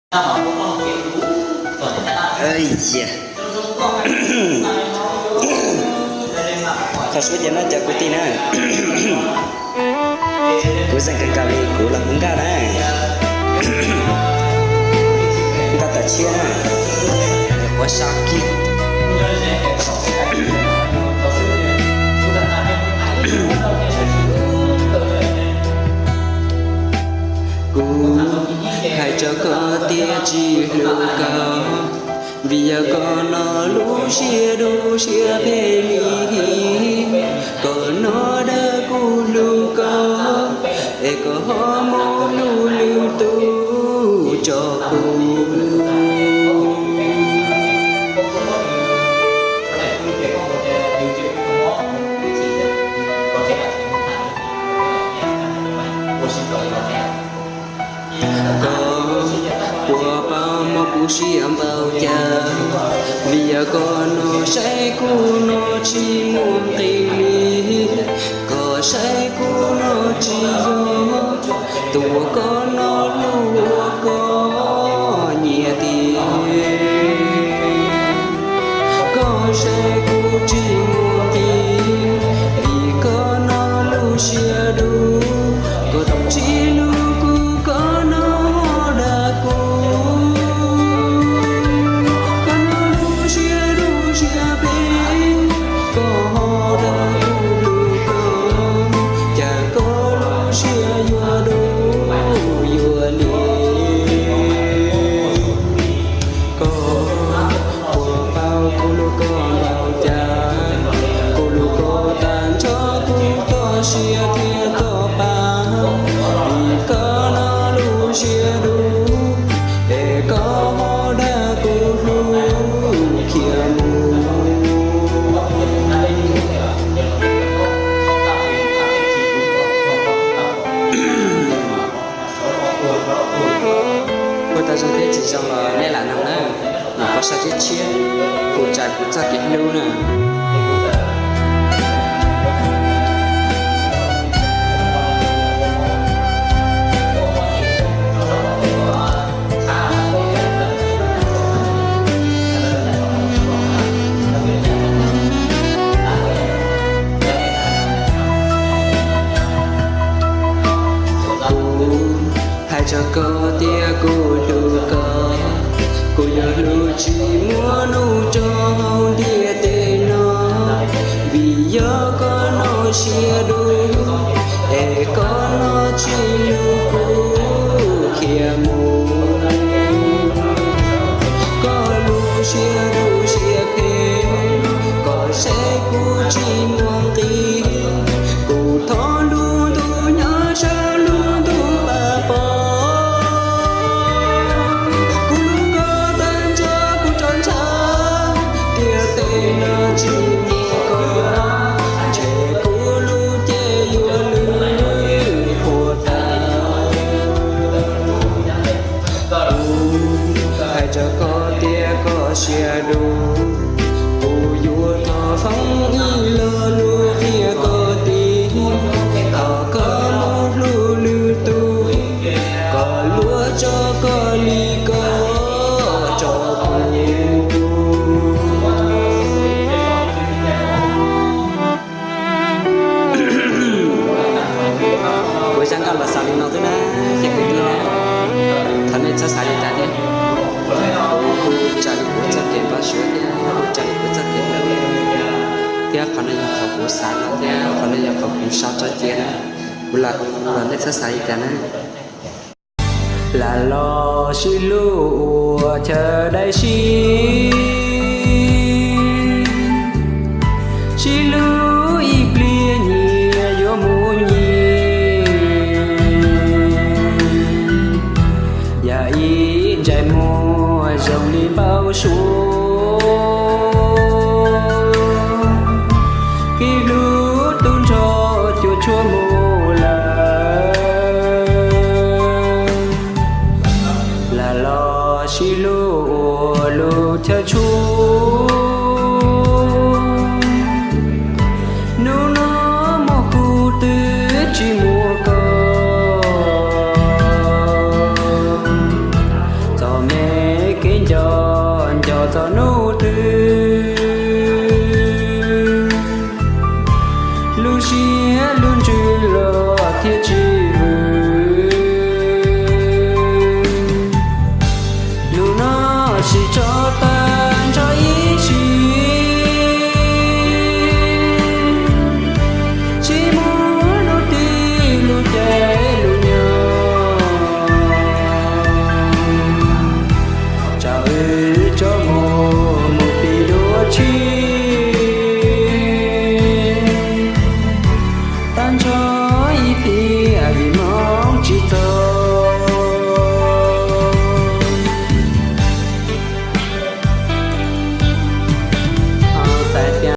Qhov suav ces no cov kwv tij na, kuv zeem kawg nkaus li kuv los kuv nkaj na, nkaj tawm tshiab na, quav sab kiag. Kuv hais rau koj tias tsis hlub koj, vim yog koj no lub siab dub siab phem li. Koj no dag kuv hlub koj, es koj ho muab hlub lwm tus tso kuv. Koj puas paub muab kuv siab npaum cas, vim yog koj no saib kuv no tsis muaj nqis li. Koj saib kuv no tsis yog tus uas koj no hlub uas koj nyiam tiag. Koj saib kuv tsis muaj nqis, vim koj no lub siab dub, koj tsis hlub kuv koj no dag kuv. Koj no lub siab dub siab phem, koj ho dag kuv hlub koj, cas koj lub siab yuav dub yuav liam. Koj puas paub kuv hlub koj npaum cas, kuv hlub koj tag nrho kuv txoj sia thiab txoj pa, vim koj no lub siab dub, es koj ho dag kuv hlub khiav mus. Kuv tau zoo thiab tsis zoo los nej lam noog na, nyuam qhuav sau tshiab tshiab, kuv tsa kuv txoj kev hlub na. Kuv hais rau koj tias kuv hlub koj, kuv yuav hlub tsis muaj hnub rau hauv ntiaj teb no, vim yog koj no siab dub, es koj no tsis hlub kuv khiav mus. Koj lub siab dub siab phem, koj saib kuv tsis muaj nqis, kuv thov lub ntuj nyob saum lub ntuj pab pom. Kuv hlub koj tag nrho kuv tso ntshav, ntiaj teb no tsis muaj koj, ntshe kuv lub cev yuav lwj puas tas. Kuv hais rau koj tias koj siab dub, kuv yuav thov foom ib lo lus qhia koj tias, thov koj mus hlub lwm tus, koj luag tso koj li koj tso kuv. Kuv zaj nkauj los xaus li no xwb na, ces kwv tij na, thov nej txhob xav li cas thiab. Kuv kuj tsa li kuv txoj kev npau suav thiab, kuv tsa li kuv txoj kev hlub, thiab qhov no yog qhov kuv xav no thiab qhov no yog qhov kuv sau tso cia na. Kuv los, kuv los nej txhob xav li cas na. Lam los sib hlub ua chaw dai sib, sib hlub ib pliag nyias yuav mus nyias, yam ib ntsais muag zoo li npau suav, kev hlub tu nrho cuam tshuam mus lawm. Lam los sib hlub ua lub chaw tshua, hnub no muaj kuv twb tsis muaj koj, txom kev nco, nco txog hnub